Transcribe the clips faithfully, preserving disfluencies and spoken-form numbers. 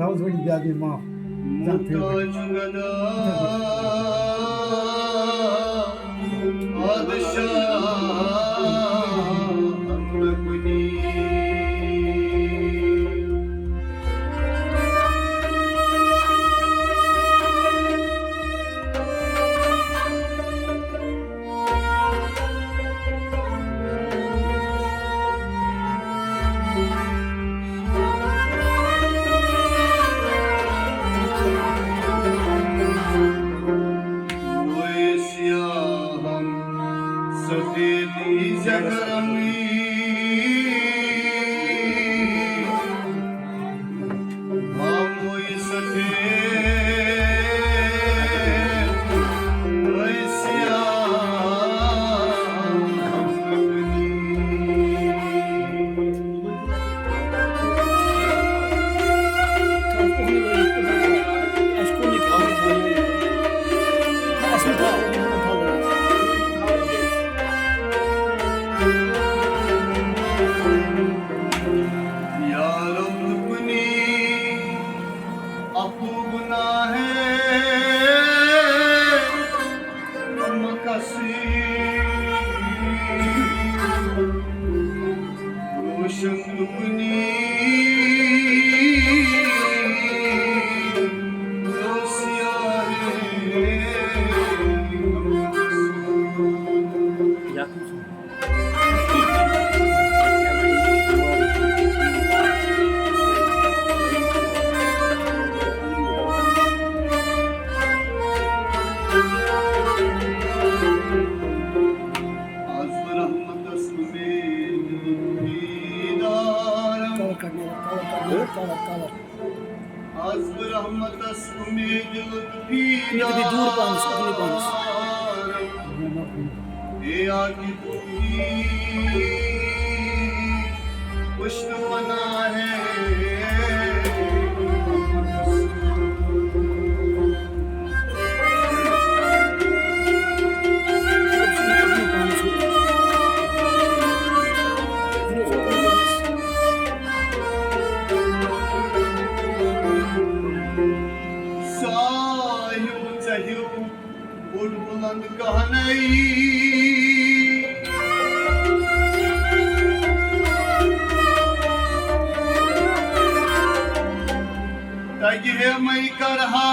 آواز وٕنہِ زیادٕ یہِ معاف۔ زانٛہہ تھٲیِو وۄنۍ۔ محتاج گدا پادشاہ کُنی۔ سیاہم سفیدی زگرمی، ہموی سفید وی سیاہ۔ یا رب کنی عفو گناہ مکسی روشن کنی سیاہ۔ از رحمتس امیدی دارم۔ کور کر، کور کر، کور، کور۔ از رحمتس امید لطفی۔ یہ تو بھی دور پہنس، اگلی پہنس۔ اے آقی تو ہی پشت منا ہے۔ ساہیو ژہیو بوٚڑ بُلند کہنے۔ تگہِ ہے مے کرہا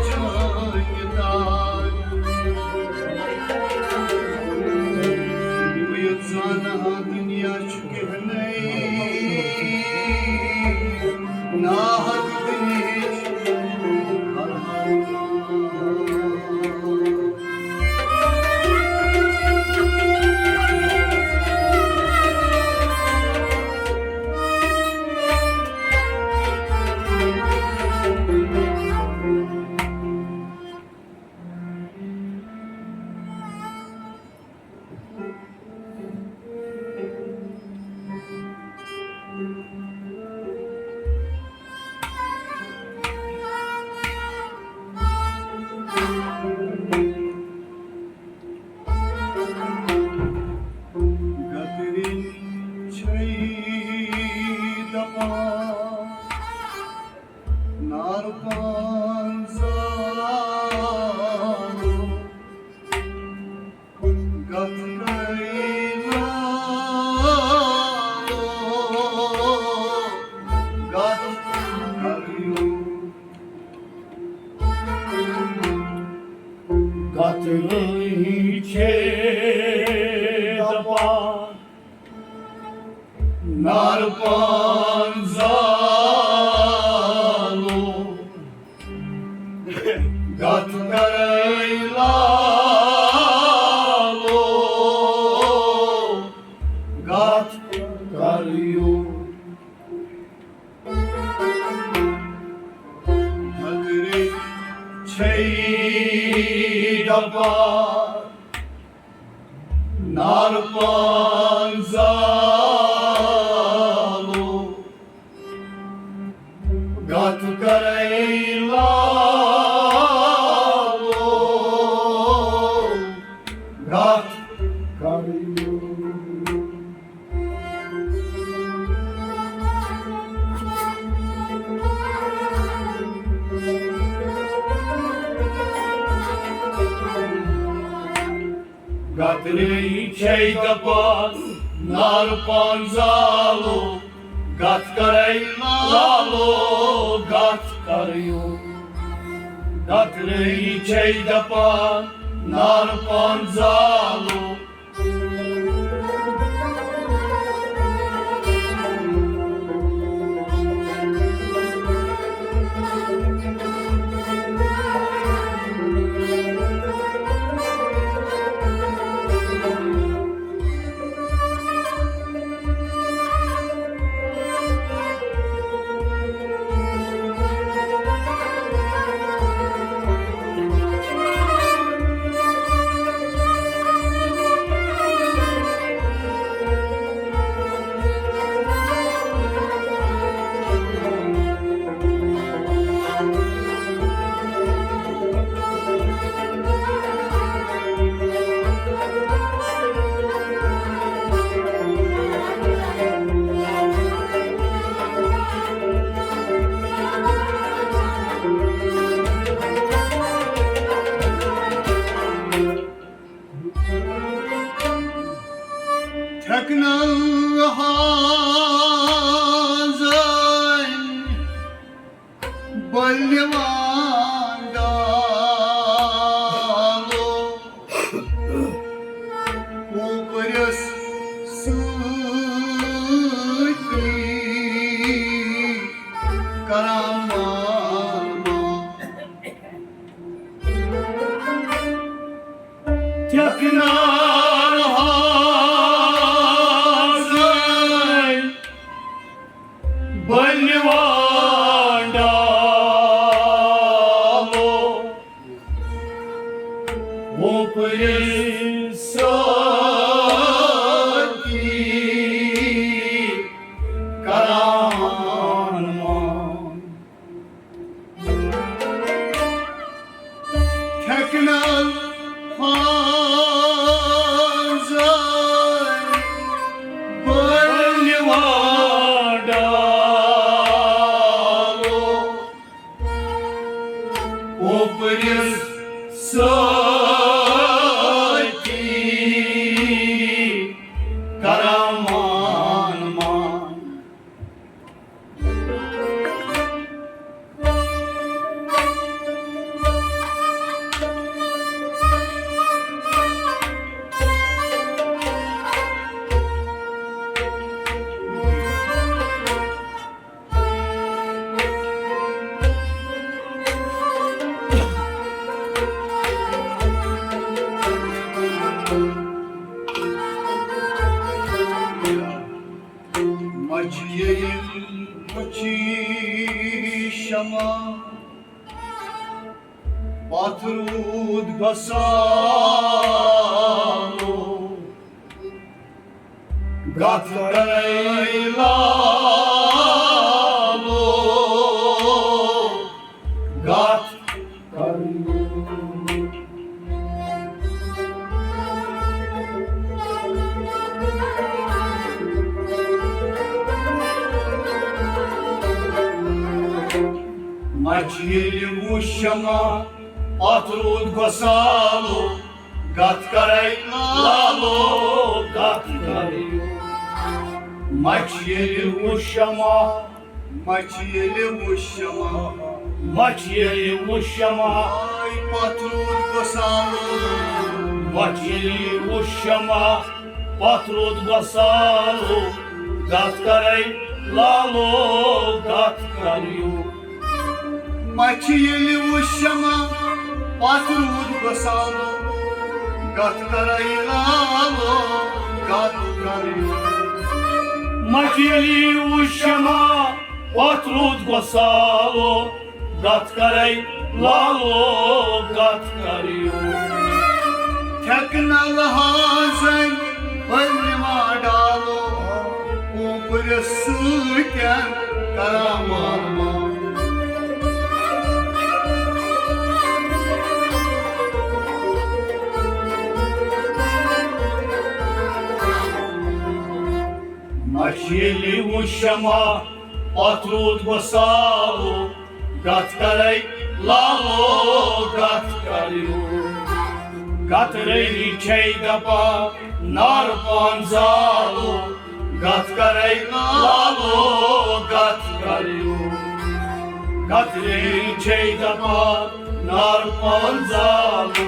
چٲنۍ داد۔ بہٕ یوت زانہا دُنیا چھُ کہنے۔ ناحق دُنیا چھُ گترین چھئی دپان نار پان زالو۔ گتھ کئی لالو، گتھ کریو۔ گتھ گئی چھے دپان نار پان زالو۔ گتھ کرے لالو، گتھ کریو۔ گترین چھئی دپان نار پان زالو۔ گتھ کرے لالو، گتھ کریو۔ چھے دپان نار پانزالو، گتھ کرے لالو، گتھ کریو۔ گتھ رہی چھے دپان نار پانزالو۔ تھٮ۪کنل حاضر بلوان ڈالو، اوپرس سۭتی کران ماما۔ تھٮ۪کنل حاضر بلوان ڈالو، اوپرس سۭتی کران ماما۔ تھٮ۪کنل حاضر بلوان ڈالو، اوپرس سۭتی کران ماما۔ مچھ ییٚلہِ وٕچھی شمع، پتھ روٗد گۄسالو، گتھ کرے لالو، گتھ کرے۔ مچھ ییٚلہِ وُچھ شمع، پتھ روٗد گۄسالو، گتھ کرے لالو، گتھ کرے۔ مچھ ییٚلہِ وُچھ شمع، مچھ ییٚلہِ وُچھ شمع، مچھ ییٚلہِ وُچھ شمع، آے پتھ روٗد گۄسالو۔ مچھ ییٚلہِ وُچھ شمع، پتھ روٗد گۄسالو، گتھ کرے لالو، گتھ کریو۔ مچھ ییٚلہِ وُچھ شمع، پتھ روٗد گۄسالو، گتھ کرے لالو، گتھ کریو۔ مچھ ییٚلہِ وُچھ شمع، پتھ روٗد گۄسالو، گتھ کرے لالو، گتھ کریو۔ تھٮ۪کنل حاضر بلوان ڈالو، اوپرس سۭتۍ کران ماما۔ مچھ ییٚلہِ وُچھ شمع، پتھ روٗد گۄسالو، گتھ کرے لالو، گتھ کریو۔ گتھ رہی چھے دپان نار پانزالو، گتھ کرے لالو، گتھ کریو۔ کترین چھے دپان نار پانزالو۔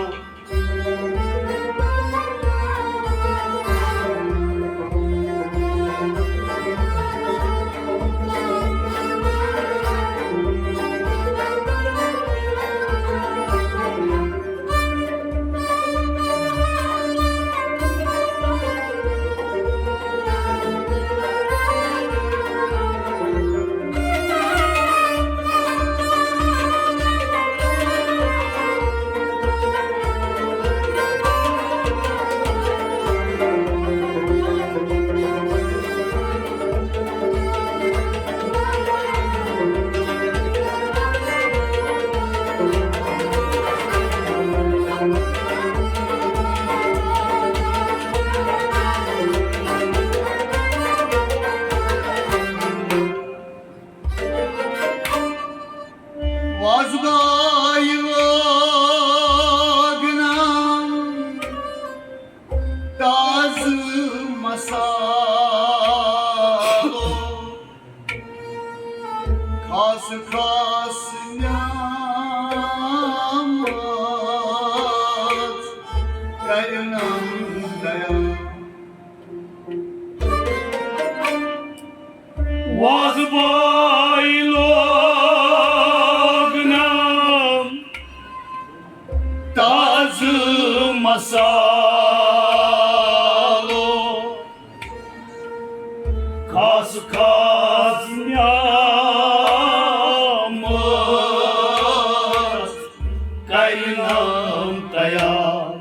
وازبائی لوگنا تازٕ مسالو، خاص خاص نعمت کرنم تیار۔ وازبائی لوگنا تازٕ مسالو، خاص خاص نعمت کرنم تیار۔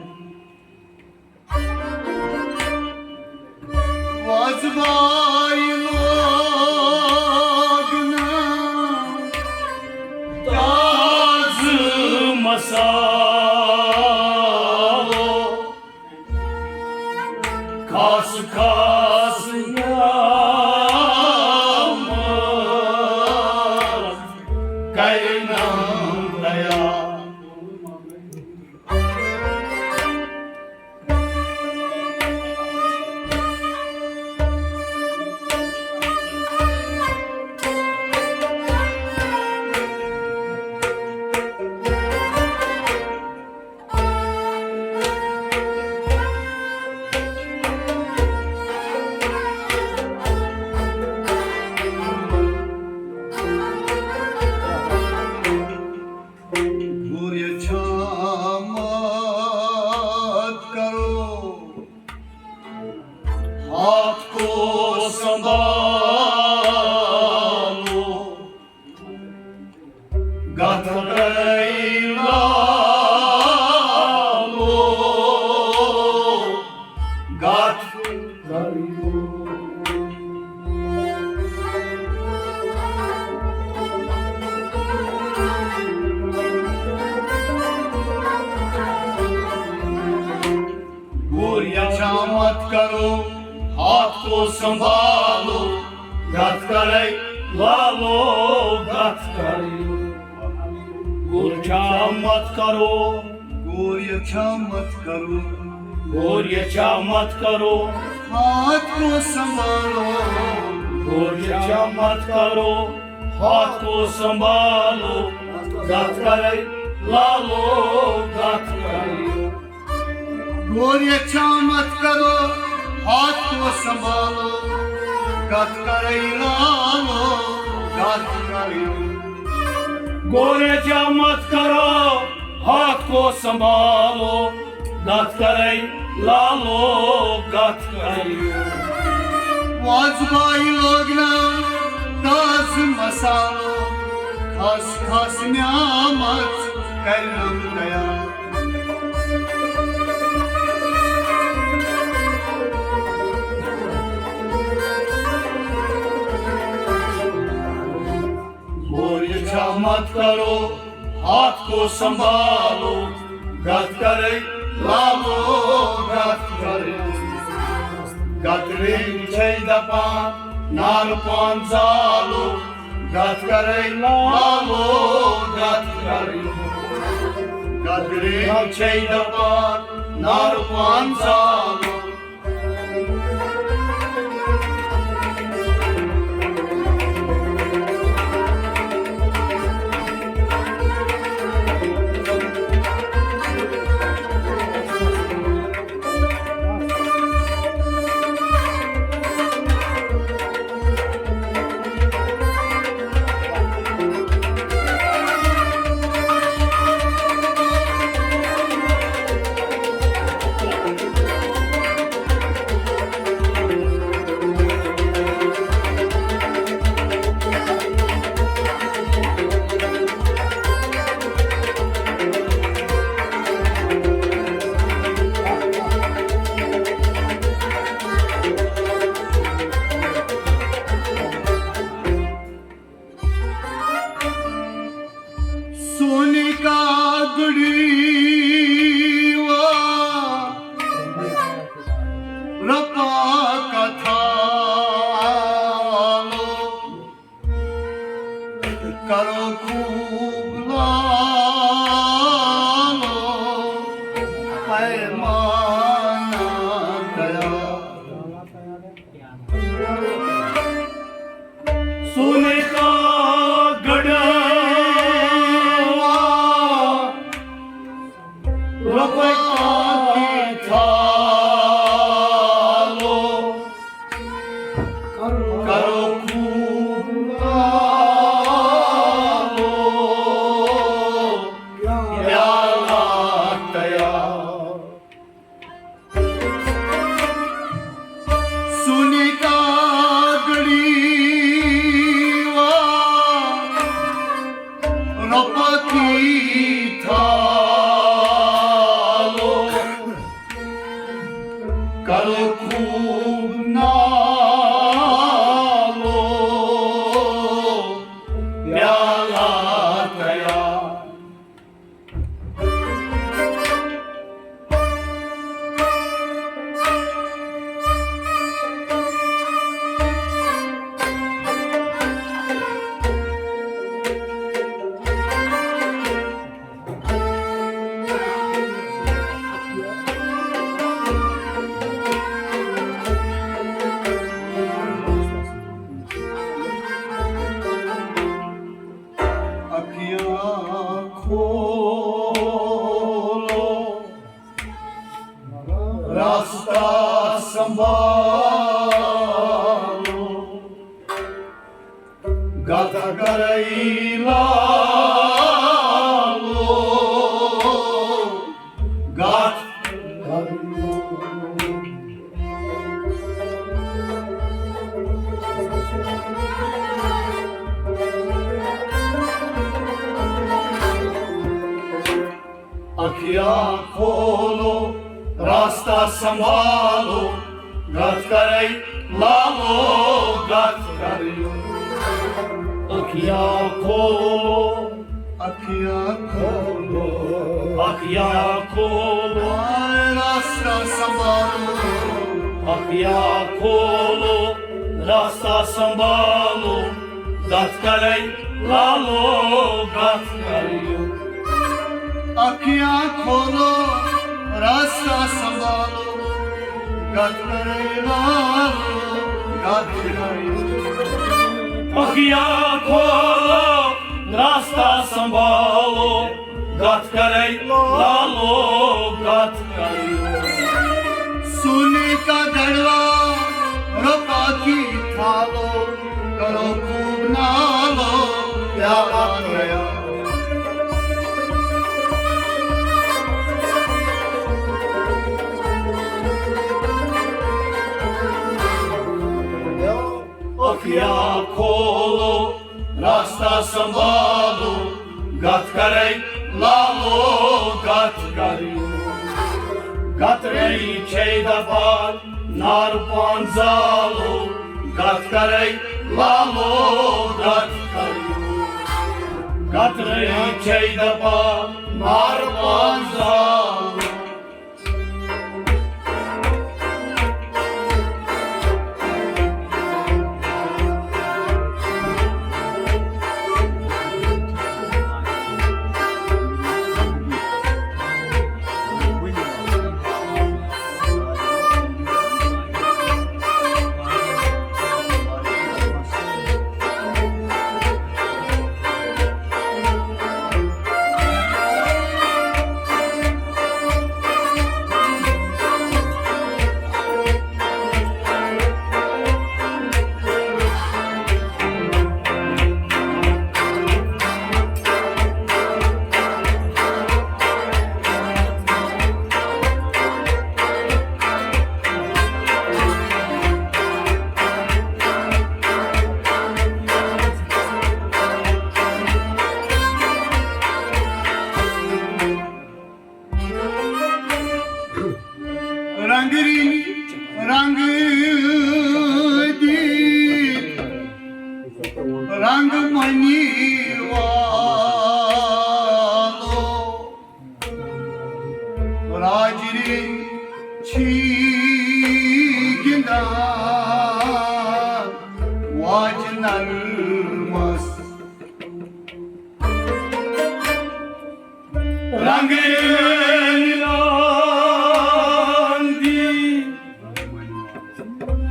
وازبائی لوگنا تازٕ مسالو، خاص خاص نعمت کرنم تیار۔ گوریہ چھا مت کرو، ہاتھ کو سنبھالو، گتھ گئی لالو، گتھ۔ گوریہ چھا مت کرو، ہاتھ کو سنبھالو، گتھ کرے لالو، گتھ کرے۔ گوریہ چھا مت کرو، گوریہ چھا مت کرو، گوریہ چھا مت کرو، ہاتھ کو سنبھالو۔ گوریہ چھا مت کرو، ہاتھ کو سنبھالو، گتھ کرے لالو، گتھ کرے۔ گوریہ چھا مت کرو، ہاتھ کو سنبھالو، گتھ کرے لالو، گتھ کرے۔ گوریہ چھا مت کرو، ہاتھ کو سنبھالو، گتھ کرے لالو، گتھ کرے۔ وازبائی لوگنا تازٕ مسالو، خاص خاص نعمت کرنم تیار۔ گوریہ چھا مت کرو، ہاتھ کو سنبھالو، گتھ کرے لالو، گتھ کرے۔ گترین چھے دپان نار پانزالو، گتھ کرے لالو، گتھ کرے۔ گترین چھے دپان نار پانزالو، کرو خوب نالو، پیالہ تیار۔ سُنہِ کاکڑی وا رۄپہٕ کی تھالو، کرو خوب نالو، پیالہ تیار۔ اکھیاں کھولو، راستہ سنبھالو، گتھ کرے لالو، گتھ کرے۔ اکھیاں کھولو، راستہ سنبھالو، گتھ کرے لالو، گتھ کرے۔ اکھیاں کھولو، اکھیاں کھولو، اکھیاں کھولو، راستہ سنبھالو۔ اکھیاں کھولو، راستہ سنبھالو، گتھ کرے لالو، گتھ کرے۔ اکھیاں کھولو، راستہ سنبھالو، گتھ کرے لالو، گتھ کرے۔ اکھیاں کھولو، راستہ سنبھالو، گتھ کرے لالو، گتھ کرے۔ سُنہِ کاکڑی وا رۄپہٕ کی تھالو، کرو خوب نالو، پیالہ تیار۔ اکھیاں کھولو، راستہ سنبھالو، گتھ کرے لالو، گتھ کرے۔ گترے چھے دپان نار پان زالو، گتھ کرے لالو، گتھ کرے۔ گترے چھے دپان نار پان زالو۔ رنگ رنگ، رنگ دِتھ، رنگ منی والو۔ راج رنگ چھی گِنٛدان واجہِ نرمس۔ رنگ راندی،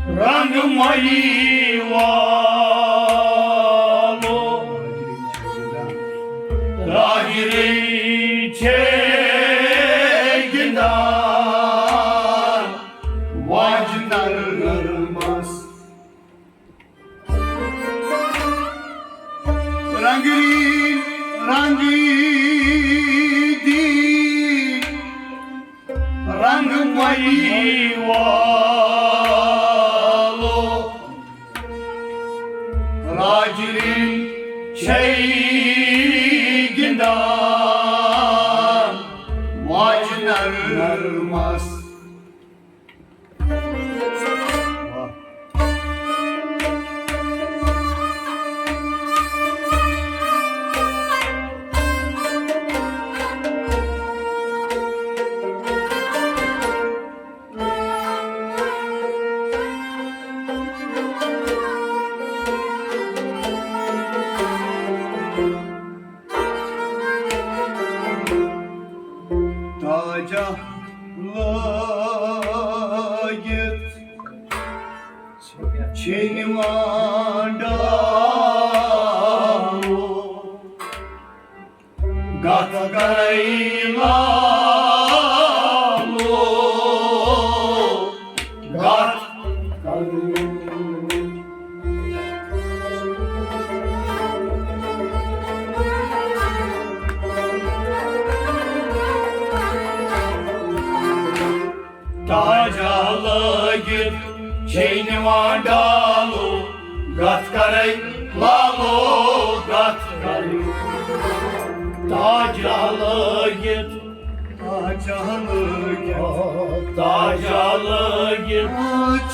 رنگ مئی والو، راگرے چھے گِنٛدان واجہِ نرمس۔ چھے گِنٛدان واجہِ نرمس۔ تاجا لٲگِتھ چھِ نِوان ڈالو، گَتھ کَرَے لالو، گَتھ کَرَے۔ تاجا لٲگِتھ چھے نِوان ڈالو، گَتھ کَرَے لالو، گَتھ کَرَے۔ تاجا لٲگِتھ، تاجا لٲگِتھ، تاجا لٲگِتھ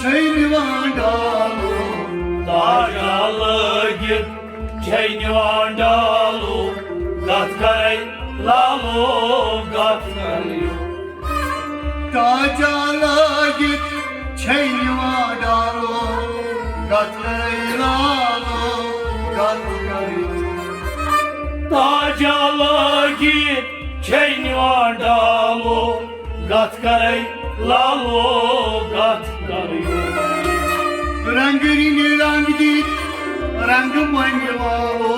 چھے نِوان ڈالو، تاجا لٲگِتھ چھے نِوان ڈالو، گَتھ کَرَے لالو، گَتھ کَرَے۔ تاجا لٲگِتھ چھے نِوان ڈالو، گَتھ کَرَے لالو، گَتھ کَرَے۔ تاجا لٲگِتھ چھے نِوان ڈالو، گَتھ کَرَے لالو، گَتھ کَرَے۔ رنگ رنگ دِتھ رنگ منواو،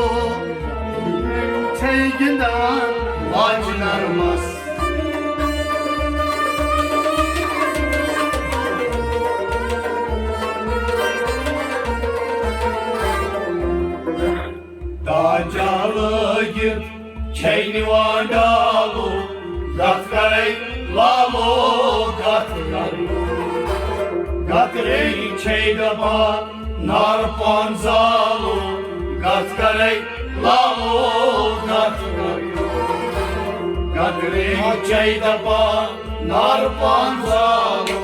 چھے گِنٛدان واجہِ نرمس۔ تاجا لٲگِتھ چھے نِوان ڈالو، گَتھ کَرَے لالو، گَتھ کَرَے۔ گَترے چھے دَپان نار پان زالو، گَتھ کَرَے لالو، گَتھ کَرَے۔ گَترے چھے دَپان نار پان زالو۔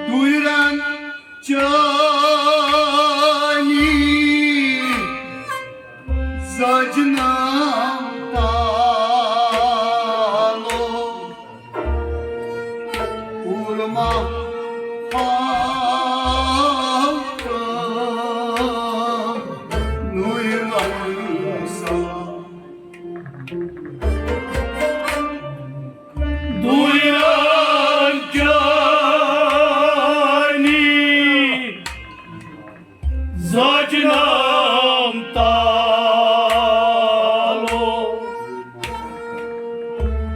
دوٗرِرَن چٲنی زٲجنام تالو، اوٗرما ہاو تہٕ نوٗرِ رۄخسار۔ دوٗرِرَن چٲنی زٲجنام تالو،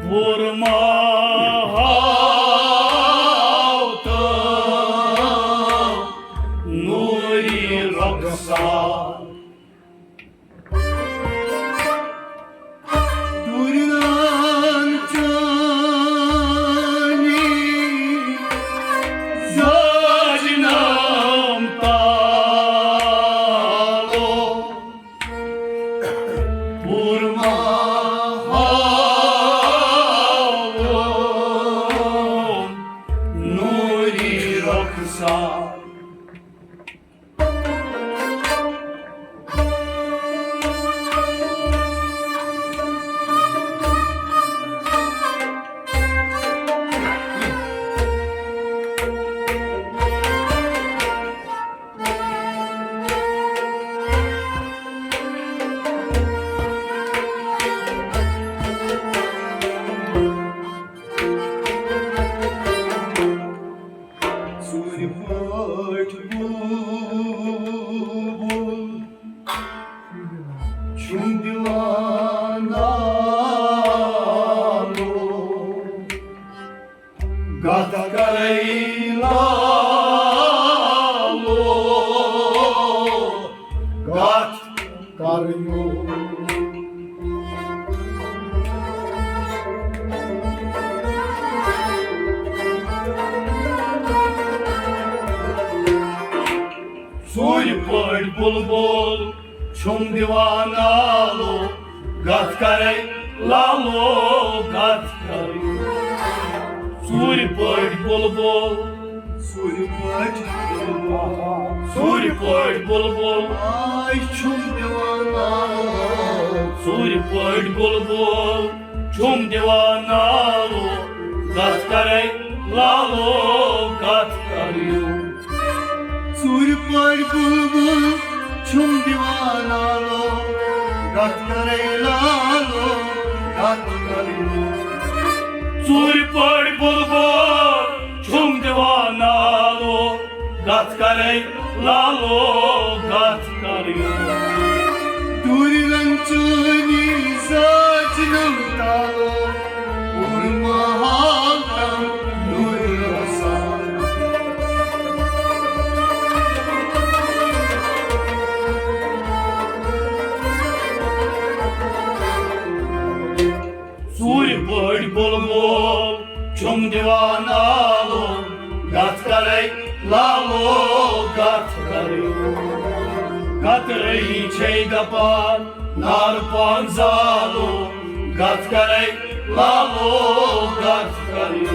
اوٗرما ہاو تہٕ نوٗرِ رۄخسار۔ دوٗرِرَن چٲنی زٲجنام تالو، اوٗرما ہاو بلبل چھُم دِوان نالو، کتھ کرے لالو، کتھ کرے۔ ژوٗرِ پٲٹھۍ بلبل، ژوٗرِ پٲٹھۍ بلبل، ژوٗرِ پٲٹھۍ بلبل، آے چھُم دِوان نالو۔ ژوٗرِ پٲٹھۍ بلبل چھُم دِوان نالو، کتھ کرے لالو، کتھ کریو۔ ژوٗرِ پٲٹھۍ بُلبُل چھُم دِوان نالو، کتھ کرے لالو، کتھ کرے۔ ژوٗرِ پٲٹھۍ بُلبُل چھُم دِوان نالو، کتھ کرے لالو، کتھ کرے۔ دوٗرِ رنٛگ چٲنی زٲژ نم تالو، پوٗرٕ ماحول تام نوٗرِ رسان۔ ژوٗرِ پٲٹھۍ بُلبُل چھُم دِوان نالو، کتھ کرے لالو، کتھ کرے۔ کترٕے چھے دپان نار پان زالو، کتھ کرے لالو، کتھ کرے۔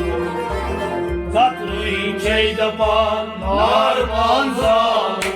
کترٕے چھے دپان نار پان زالو۔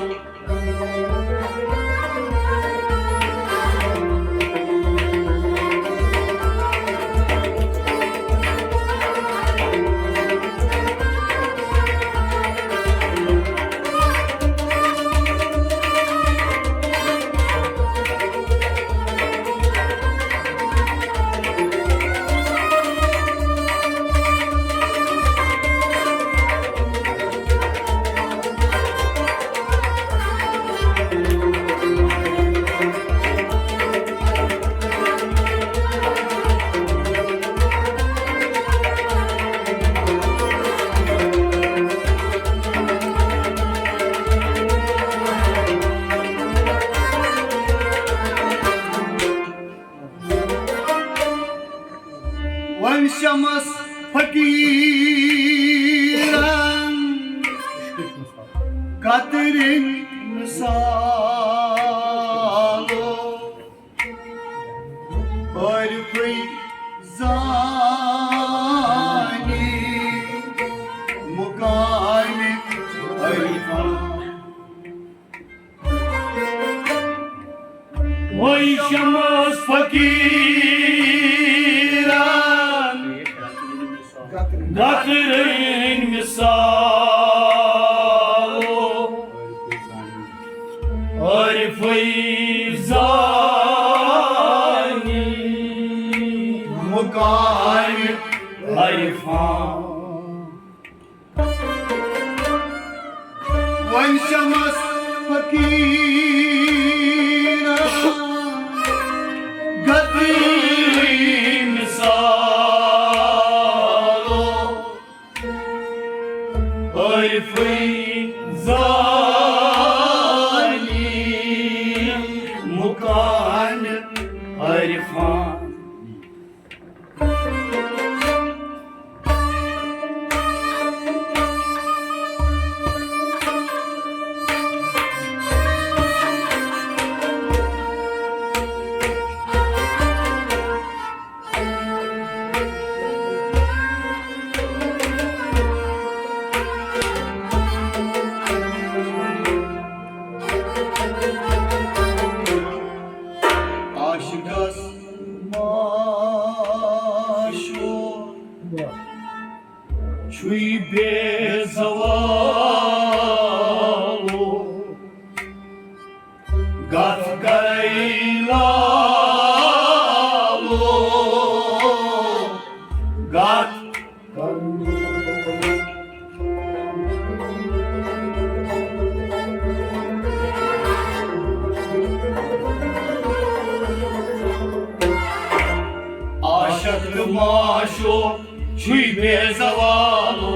وۄنۍ شمس فقیرن کترٕنۍ مثالو، عارفٕے زانی مقامِ عرفان۔ وۄنۍ شمس فقیرن گترٕنۍ مثالو، عارفٕے زانی مقامِ عرفان۔ وۄنۍ شمس فقیرن گترٕنۍ مثالو، عارفٕے زانی مقامِ عرفان۔ عاشقس معشوق چھُے بے زوالو، گتھ کرے لالو، گتھ۔ عاشق تہٕ معشوق چھُے بے زوالو،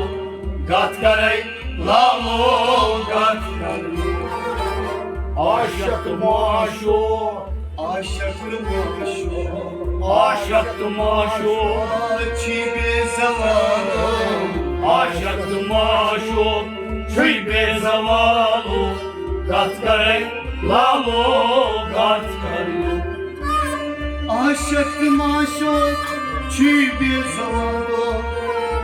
گتھ کرے لالو، گتھ کرے۔ عاشق تہٕ معشوق، عاشق تہٕ معشوق، عاشق تہٕ معشوق چھُے بے زوالو، عاشق تہٕ معشوق چھُے بے زوالو، گتھ کرے لالو گژھ کرنُک۔ عاشق تہٕ معشوق چھی بے زوالو۔